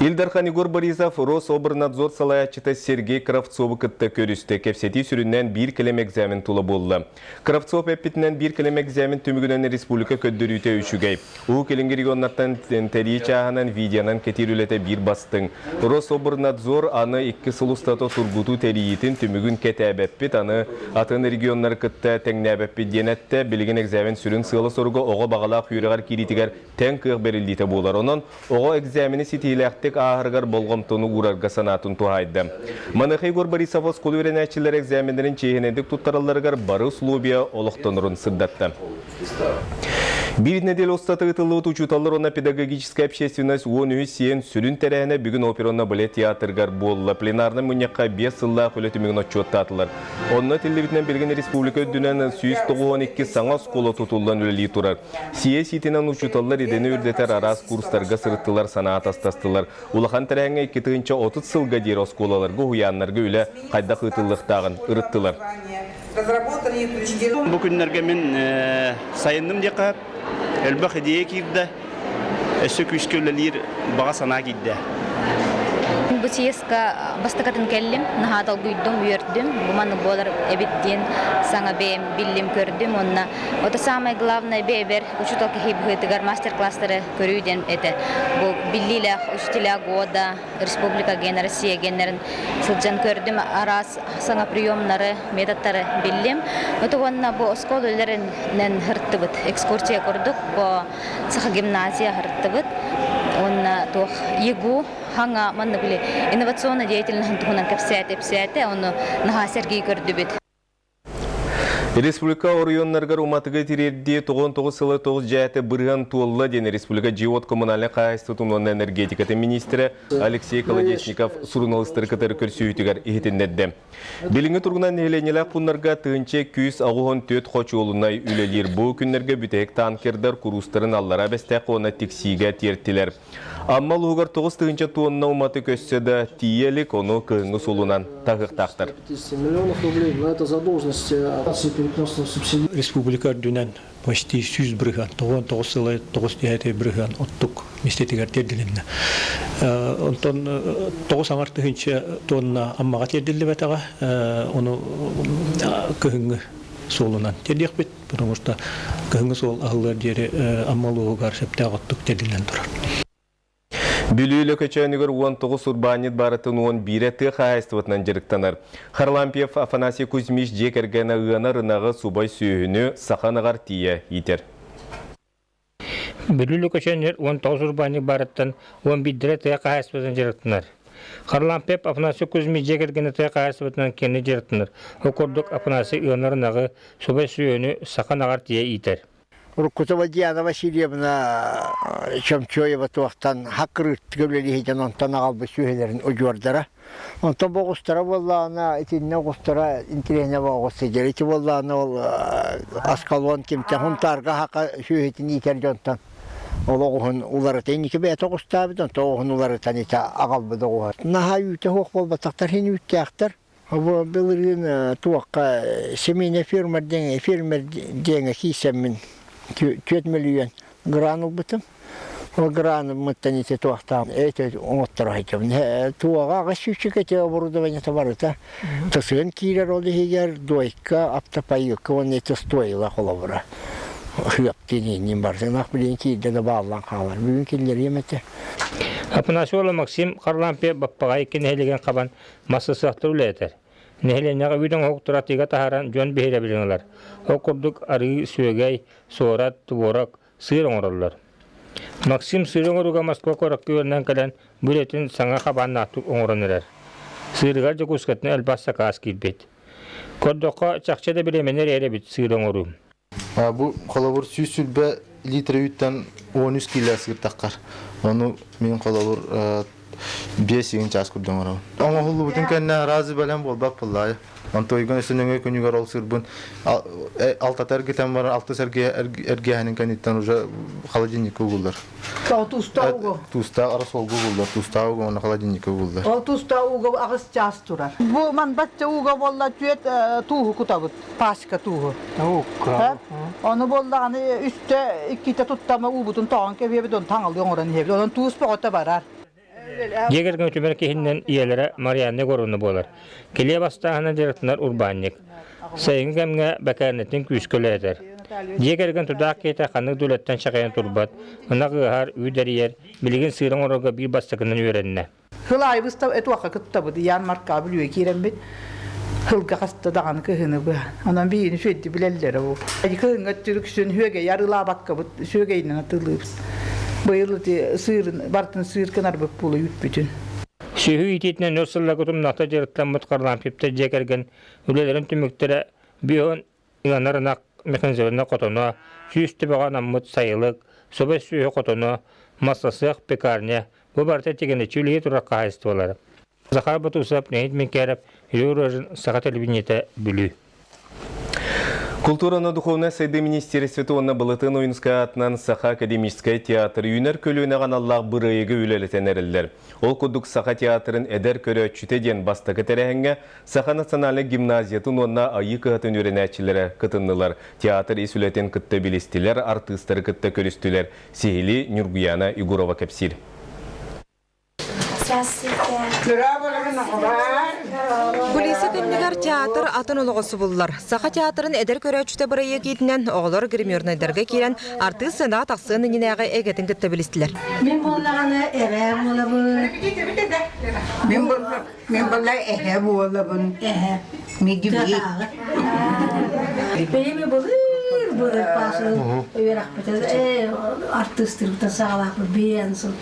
Ил Дархан Егор Борисов Рособрнадзор салайааччыта Сергей Кравцовы кытта көрүстэ. Кэпсэтии сүрүннээн биир кэлим экзамен тула буолла. Кравцов эппитинэн биир кэлим экзамен түмүгүнэн республика көрдөрүүтэ үчүгэй. Уһук Илиҥҥи регионнартан тэрийии чааһынан видеонан кэтиир үлэтэ биир бастыҥ. Рособрнадзор аны икки сыл устата тургутуу тэрийиитин түмүгүн кэтээбэппит, аны атын регионнары кытта тэҥнээбэппит диэн эттэ. Билигин экзамен сүрүн сыала-соруга оҕо баҕалаах үөрэҕэр киириитигэр тэҥ кыах бэриллиитэ буолар. Онон оҕо экзамени ситиһиилээхтик ааһарыгар болҕомтону уурарга санаатын туһаайда. Маныаха Егор Борисов оскуола үөрэнээччилэрэ экзаменнарын чиэһинэйдик туттаралларыгар бары условия олохтонорун сырдатта. Биир нэдиэлэ устата ыытыллыбыт учууталлар уонна педагогическай общественность 13 сиэн сүрүн тэрээһинэ бүгүн опера уонна балет театрыгар буолла. Пленарнай мунньахха 5 сыллаах үлэ түмүгүн отчуоттаатылар. Онно этиллибитинэн билигин республика үрдүнэн 192 саҥа оскуола тутуллан үлэлии турар. Сийиэс иитинэн учууталлар идэни үрдэтэр араас курстарга сырыттылар, санаа атастастылар. Улахан тэрээһиҥҥэ 2030 сылга диэри оскуолаларга, уһуйааннарга үлэ хайдах ыытыллыахтааҕын ырыттылар. Бу күннэргэ мин сайынным диэххэ элбэх идея киирдэ, өссө күүскэ үлэлиир баҕа санаа киирдэ. Бу съездка бастакытын кэллим, наһаа долгуйдум, үөрдүм. Бу маннык буолар эбит диэн саҥа бэйэм биллим, көрдүм уонна Это самое главное бэйэбэр учуутал киһи быһыытыгар мастер-класстары көрүү диэн этэ. Бу биллиилээх учителя года, республика ген, Россия геннэрин сылдьан көрдүм, араас саҥа приемнары, методтары биллим. Это уонна бу оскуола үлэлэринэн һырттыбыт. Экскурсия курдук бу Саха гимназия һырттыбыт. Уонна туох ЕГУ хаҥа манна били инновационная деятельность туһунан кэпсээтэ, ипсээтэ, ону наһаа сэргии көрдүбүт. Республика оройуоннарыгар уматыгы тириэрдии 99 сыла 9 дьээтэ бырыһан туолла диэн республика дьиэ-уот коммунальнай хаһаайыстыбатын уонна энергетикатын министрэ Алексей Колодезников суруналыыстары кытары көрсүһүүтүгэр иһитиннэрдэ. Билиҥҥи туругунан нэһилиэнньэлээх пууннарга тыһыынча 284 хочуолунай үлэлиир. Бу күннэргэ бүтэһик танкердар куруустарын аллараа Бэстээххэ уонна Тиксиигэ тиэртилэр. Амма улууһугар 9000 тонна уматык өссө да тиийэ илик, ону кыһыҥҥы суолунан таһыахтаахтар. Республика үрдүнэн почти 100 бырыһыан, 99 сыла 9 түһэти бырыһыан оттук миэстэтигэр тиэрдилиннэ. Онтон 9 аҥар тыһыынча тонна Аммаҕа тиэрдиллибэтэҕэ, ону кыһыҥҥы суолунан тиэрдиэхпит. Потому что кыһыҥҥы суол аһыллыар диэри Амма улууһугар сөптөөх оттук тэриллэн турар. Бүлүү Лөкөчөөнүгэр 19 урбаанньыт барытын 11-э тыа хаһаайыстыбатынан дьарыктанар. Харлампьев Афанасий Кузьмич дьиэ кэргэнэ ыанар ынаҕы субай сүөһүнү саха ынаҕар тиийэ иитэр. Бүлүү Лөкөчөөнүгэр 19 урбаанньык барыттан 11-дэрэ тыа хаһаайыстыбатынан дьарыктанар. Харлампьев Афанасий Кузьмич дьиэ кэргэнэ тыа хаһаайыстыбатынан киэҥник дьарыктанар. Ол курдук Афанасий ыанар ынаҕы Субай сүөһүнү саха ынаҕар тиийэ иитэр. Уруккута Диана Васильевна Чомчоева туохтан хаккырыыртыга үлэлиһитэн онтон аҕалбыт сүөһүлэрин удьуордара. Онтон бу оҕустара буоллаҕына итиннэ оҕустара интириэһинэ оҕус сылдьар. Ити буоллаҕына ол Аскалон кимтэн Хунтаарга хака сүөһүтүн иитэр дьонтон ол оҕуһун уларыта инники бэйэтэ оҕустаабыт, онтон оҕуһун уларытан ити аҕалбыт оҕуһа. Наһаа үүтэ суох буолбатахтар, син үүттээхтэр. Бу былырыын туохха семейный фермер диэн фермер диэҥэ киирсэммин 4 мөлүйүөн гран ылбытым. Ол граныммыттан ити туохтаах эти оҥотторо сылдьабын. Туоҕа аҕыс сүүсчүкэ ити оборудованиета барыта. Тысыгын киирэр ол иһигэр дойка, автопоилка уонна ити стоила холобура. Хыаптыын ииннин барытын ах билигин киирдэ да бааллан хаалар. Бүгүн киллэриэм этэ. Афанасьева Максим Харлампьев Баппаҕай икки нэһилиэгин хабан Массыасыахтар үлэлэтэр. Нэһилиэнньэҕэ үүт оҥоһуктары атыыга таһааран дьон биһирэбилин ылар. Ол курдук арыы, сүөгэй, суорат, творог, сыыр оҥороллор. Максим сыыр оҥорууга Москва куоракка үөрэнэн кэлэн бу үлэтин саҥа хабааннаахтык оҥорон эрэр. Сыырыгар Дьокуускайтан элбэх сакаас киирбит. Көрдөххө, чахчы да бириэмэни эрэ эбит сыыр оҥоруу. Бу холобур 120 литр үүттэн 13 киилэ сыыртаххар. Ону мин холобур биэс игин чаас курдук оҥоробун. Оҥоһуллубутун кэннэ араас бэлэм буолбат буоллаайы. Онтуйгун өссө нөҥүө күнүгэр ол сырбын алтата эргитэн баран алтыс эргиэһинин кэнниттэн уже холодильникка угуллар. Туустаах угу. Туустаах рассолга угуллар, туустаах угу уонна холодильникка угуллар. Ол туустаах ууга аҕыс чаас турар. Бу манбачча ууга буолла түөт тууһу кутабыт. пачка тууһу. Ону буоллаҕына үстэ иккитэ туттама уубутун тоҕон кэбиэбит, оны таҥалыы оҥорон иһэбит. Онон туус бөҕөтө барар. Дьиэ кэргэн үтүмэр киһинэн ийэлэрэ Марианна Егоровна буолар. Килиэп астааһына дьарыктанар урбаанньык. Сайыҥҥы кэмҥэ бэкээринэтин күүскэ үлэлэтэр. Дьиэ кэргэн тутаах киһитэ ханнык да үлэттэн чаҕыйан турбат, ынах ыаһар, үүт эрийэр, билигин сыыр оҥорорго биир бастакынан үөрэннэ. Сыл аайы быстав этуохха кыттабыт, Ян Марка Бүлүүгэ киирэммит сылга хаста даҕаны кыһыны быһа. Онон биһигини үчүгэйдик билэллэрэ ол. Кыһыҥҥы өттүрүксүн сүөгэйи арыылаабаккабыт, сүөгэйинэн атыылыыбыт. Быйыл ити сыырын, барытын сыыр гынарбыт буола үүппүтүн. Сүөһү иитиитинэн өр сылларга утумнаахтык дьарыктаммыт Харлампьевтар дьиэ кэргэн үлэлэрин түмүктэрэ биоһун ыанар ынах механизированнай хотоно, сүүс төбөҕө анаммыт сайылык, собо сүөһү хотоно, массасыах, пекарня, бу барыта тигинэччи үлэһи турар хаһаайыстыбалара. Захар Батусов, Леонид Микеров, Юрий Рожин, Саха телевидениетэ, Бүлүү. Култуураны духовнай сайдыы министиэристибэтэ уонна Былатыан Ойуунускай аатынан Саха академическай театр үүнэр көлүөнэҕэ аналлаах бырайыагы үлэлэтэн эрэллэр. Ол курдук Саха театрын эдэр көрөөччүтэ диэн бастакы тэрээһиҥҥэ Саха национальнай гимназиятын уонна Айыы кыһатын үөрэнээччилэрэ кытыннылар. Театр ис үлэтин кытта билистилэр, артыыстары кытта көрүстүлэр. Сиһилии Ньургуяна Егорова кэпсиир. Кулиса түннүгэр театр атын олоҕо субуллар. Саха театрын эдэр көрөөччүтэ бырайыак иитинэн оҕолор гримернайдарга киирэн артыыс сыанаҕа тахсыан иннинээҕи эгэтин кытта билистилэр. Мин буоллаҕына эбээ буолабын. Мин буолла мин буолла эһэ буолабын. Эһэ. Мигиби. Бэйэми былыр былыр пасын үөрэхпитин ээ артыыстырбытын саҕалаахпыт биэн сыл.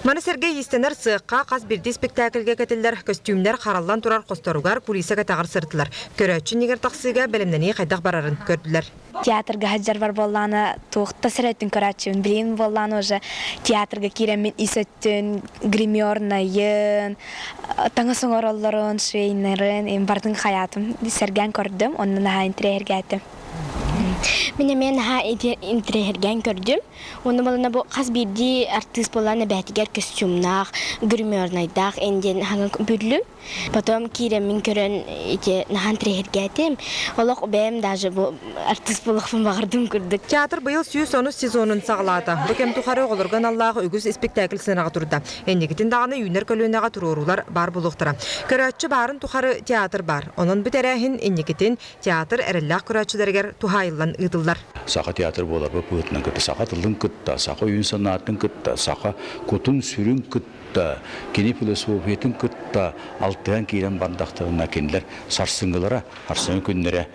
Маны сэргэ иистэнэр сыахха хас биирдии спектакльга кэтиллэр көстүүмнэр хараллан турар хосторугар кулиса кэтэҕэр сырыттылар. Көрөөччү иннигэр тахсыыга бэлэмнэнии хайдах барарын көрдүлэр. Театрга сылдьарбар буоллаҕына туохта сэрэтин көрөөччүбүн. Билигин буоллаҕына уже театрга киирэммин ис өттүн, гримернайын, таҥас оҥороллорун, швейнерын барытын хайаатым, сэргээн көрдүм, онно наһаа интириэһиргээтим. Мин эмиэ наһаа интириэһиргээн көрдүм. Уонна балана бу хас биирдии артыыс буолан эбээтигэр костюмнаах, гримернайдаах эн диэн хаҥа бүллүм. Потом киирэммин көрөн ити наһаа интириэһиргээтим. Олох бэйэм даже бу артыыс буолуохпун баҕардым курдук. Театр быйыл 110 сезонун саҕалаата. Бу кэм тухары оҕолорго аналлаах үгүс испиктээкил сыанаҕа турда. Инникитин даҕаны үүнэр көлүөнэҕэ туруоруулар баар буолуохтара. Көрөөччү баарын тухары театр баар. Онон бу тэрээһин инникитин театр эрэллээх көрөөччүлэригэр туһаайыллан ыытыллар. Саха театр буоларбыт быһыытынан кытта саха тылын кытта, саха өйүн-санаатын кытта, саха кутун-сүрүн кытта, кини философиятын кытта алтыһан киирэн бардахтарына кинилэр сарсыҥҥылара, сарсыҥҥы күннэрэ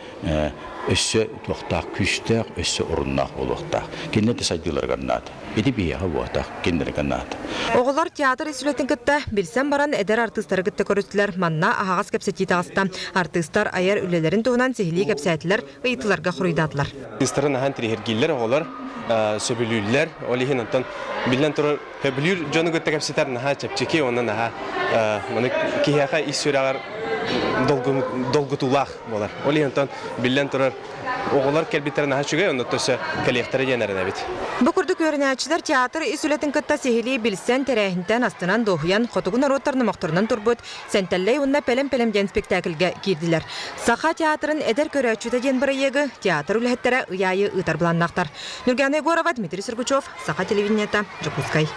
өссө туохтаах күүстээх, өссө оруннаах буолуохтаах. Кинилэр да сайдыыларыгар наада. Ити биһиэхэ буотах, кинилэргэ наада. Оҕолор театр ис үлэтин кытта билсэн баран эдэр артыыстары кытта көрүстүлэр. Манна аһаҕас кэпсэтии таҕыста. Артыыстар айар үлэлэрин туһунан сиһилии кэпсээтилэр, ыйытыыларга хоруйдаатылар. Артыыстары наһаа интириэһиргииллэр оҕолор, сөбүлүүллэр. Ол иһин онтон биллэн турар сөбүлүүр дьону кытта кэпсэтэр наһаа чэпчэки уонна наһаа маны киһиэхэ ис сүрэҕэр долгутуулаах буолар. Ол иһин онтон биллэн турар оҕолор кэлбиттэрэ наһаа үчүгэй, онно өссө кэлиэхтэрэ диэн эрэнэбит. Бу курдук үөрэнээччилэр театр ис үлэтин кытта сиһилии билсэн, тэрээһинтэн астынан дуоһуйан, хотугу норуоттар номохторунан турбут Сэнтэллэй уонна Пэлэм-пэлэм диэн спектакльгэ киирдилэр. Саха театрын эдэр көрөөччүтэ диэн бырайыагы театр үлэһиттэрэ ый аайы ыытар былааннаахтар. Нюргана Егорова, Дмитрий Сергучев, Саха телевидениета, Дьокуускай.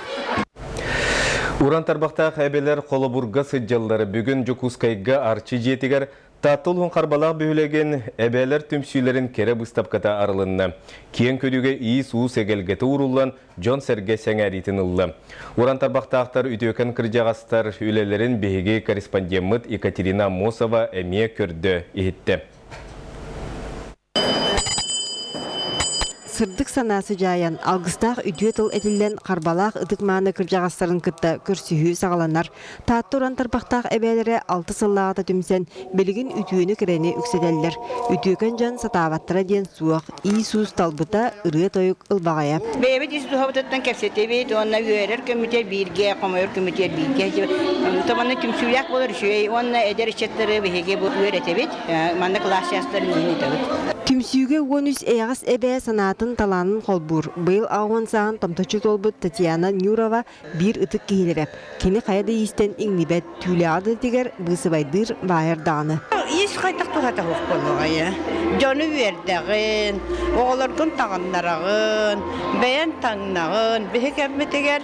Уран тарбахтаах эбэлэр холобурга сылдьаллара бүгүн Дьокуускайга Арчы дьиэтигэр Таатта улууһун Харбалаах бөһүөлэгин эбээлэр түмсүүлэрин кэрэ быыстапката арылынна. Киэҥ көрүүгэ иис-уус эгэлгэтэ ууруллан, дьон-сэргэ сэҥээриитин ылла. Уран тарбахтаахтар үтүөкэн кырдьаҕастар үлэлэрин биһиги корреспондеммыт Екатерина Аммосова эмиэ көрдө-иһиттэ. Сырдык санаа сыдьаайан, алгыстаах үтүө тыл этиллэн Харбалаах ытык-мааны кырдьаҕастарын кытта көрсүһүү саҕаланар. Таатта уран тарбахтаах эбээлэрэ алта сыллааҕыта түмсэн, билигин үтүөнү-кэрэни үксэтэллэр. Үтүөкэн дьон сатаабаттара диэн суох, иис-уус талбыта, ырыа-тойук ылбаҕайа. Бэйэбит ис дууһабытыттан кэпсэтэбит уонна үөрэр көмүтэр бииргэ, хомойор көмүтэр бииргэ. Манна түмсүүлээх буолар үчүгэй уонна эдэр ыччаттары биһиги бу үөрэтэбит. Манна кылаас чаастарын иһин ыытабыт. Түмсүүгэ 13 эйэҕэс эбээ санаатын барытын талаанын холбуур. Быйыл аҕыс сааһын томточчу туолбут Татьяна Нюрова биир ытык киһилэрэ. Кини хайа да иистэн иҥнибэт, түүлээҕи да тигэр, быысыбайдыыр, баайар даҕаны. Иис хайдах туһата суох буолуоҕай ээ? Дьону үөрдэҕин, оҕолоргун таҥыннараҕын, бэйэн таҥнаҕын. Биһи кэммитигэр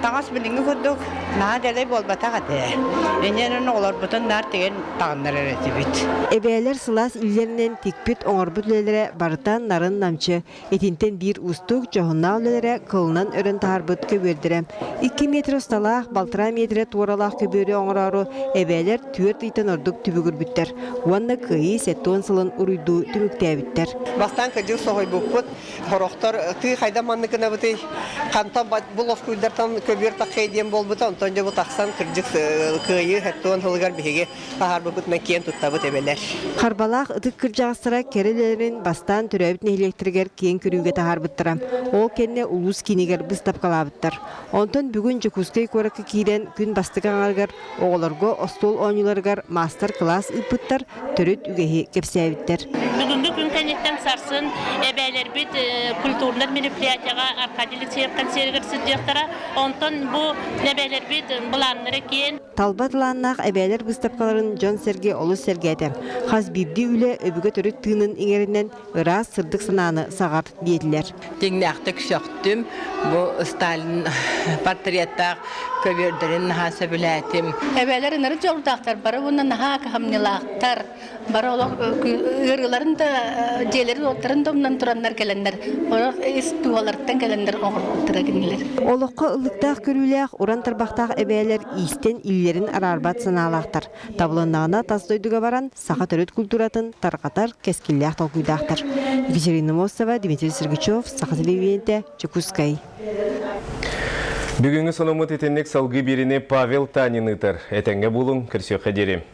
таҥас билиҥҥи курдук наһаа дэлэй буолбатах этэ. Инньэ оҕолорбутун наар тигэн таҥыннарар этибит. Эбээлэр сылаас илиилэринэн тикпит, оҥорбут үлэлэрэ барыта нарын-намчы, Итинтэн биир уустук, дьоһуннаах үлэлэрэ кылынан өрөн таһаарбыт көбүөрдэрэ. Икки метр усталаах, балтараа миэтэрэ туоралаах көбүөрү оҥороору эбээлэр түөрт ыйтан ордук түбүгүрбүттэр уонна Кыайыы 70 сылын уруйдуу түмүктээбиттэр. Бастаан кыдьык соһуйбуппут, сорохтор тыы хайда маннык гынабытый, хантан бу лоскуйдартан көбүөр таххай диэн буолбута, онтон дьэ бу тахсан кырдьык Кыайыы 70 сылыгар биһиги таһаарбыппытынан киэн туттабыт эбэлэр. Харбалаах ытык кырдьаҕастара кэрэ үлэлэрин бастаан төрөөбүт нэһилиэктэригэр киэҥ көрүүгэ таһаарбыттара. Ол кэннэ улуус киинигэр быыстапкалаабыттар. Онтон бүгүн Дьокуускай куоракка киирэн күн бастакы аҥарыгар оҕолорго остуол оонньууларыгар маастар-кылаас ыыппыттар, төрүт үгэһи кэпсээбиттэр. Бүгүҥҥү күн кэнниттэн сарсын эбээлэрбит культурнай мероприятиеҕа Аркадий Алексеев концерыгар сылдьыахтара. Онтон бу эбээлэрбит былааннара киэҥ. Талба талааннаах эбээлэр быыстапкаларын дьон-сэргэ олус сэргээтэ. Хас биирдии үлэ өбүгэ төрүт тыынын иҥэринэн ыраас сырдык санааны саҕар диэтилэр. Дьиҥнээхтик сөхтүм. Бу Сталин портреттаах көбүөрдэрин наһаа сөбүлээтим. Эбээлэр ынырык дьоҕурдаахтар, бары уонна наһаа кыһамньылаахтар. Бары олох ыарыыларын да, дьиэлэрин-уоттарын да умнан тураннар кэлэннэр, олох ис дууһаларыттан кэлэннэр оҥорбуттара кинилэр. Олоххо ыллыктаах көрүүлээх, уран тарбахтаах эбээлэр иистэн илиилэрин араарбат санаалаахтар. Табылыннаҕына тас дойдуга баран, саха төрүт культуратын тарҕатар кэскиллээх толкуйдаахтар. Екатерина Мостова, Дмитрий Сергучев, Саха телевидениетэ, Дьокуускай. Бүгүҥҥү сонуммут итинник салгыы биэриини Павел Танин ыытар. Этэҥҥэ буолуҥ, көрсүөххэ диэри.